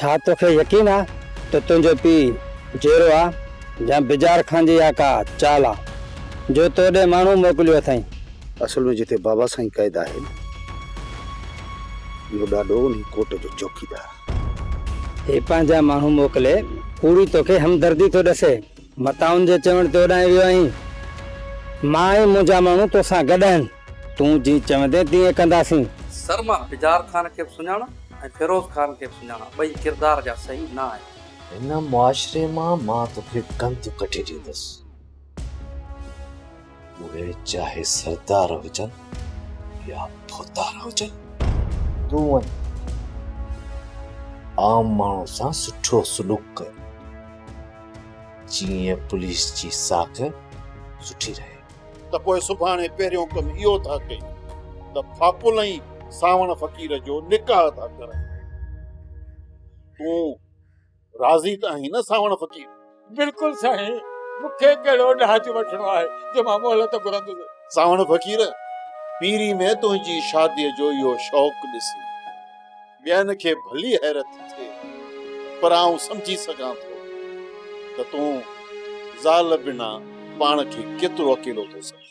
ڇا توکي يقين آ ته تنهنجو پيء جيئرو آ يا بجار خان جي اها ڪا چال آ جو تو ڏي ماڻهو موڪليو اٿئين؟ اصل ۾ جتي بابا سائين قيد آهي نه، اهو ڏاڏو انهي ڪوٽ جو چوڪيدار آ. هي پنهنجا ماڻهو موڪلي ڪوڙي توکي همدردي ٿو ڏسي. متان ان جي چوڻ تي اوڏانهن ويو آهين. مان ۽ منهنجا ماڻهو توسان گڏ آهن. تون جيئن چوندين تيئن ڪنداسين. سر مان بجار خان کي به سڃاڻان ۽ فيروز خان کي به سڃاڻان ٻئي ڪردار جا صحيح نه آهن. هن معاشري مان مان توکي ڪنڌ ڪڍي ڏيندس. اهي چاهي سردار هجن يا ڀوتار هجن. تون وڃ عام ماڻهو سان سٺو سلوڪ ڪر جيئن پوليس جي ساک سٺي رهي. ته پوء سڀاڻي پهريون ڪم اهو ٿا ڪيون ته ڦاپل ۽ سانوڻ فقير جو نڪاح ٿا ڪرايون. تون راضي ته آهين نه سانوڻ فقير؟ بلڪل سائين، مون کي ڪهڙو ڏاج وٺڻو آهي جو مان مهلت گهرندس. سانوڻ فقير، پيري ۾ تنهنجي شاديء جو اهو شوق ڏسي ٻين کي ڀلي حيرت ٿئي، پر آئون سمجهي سگهان ٿو ته تون زال بنا پاڻ کي ڪيترو اڪيلو ٿو سمجهين.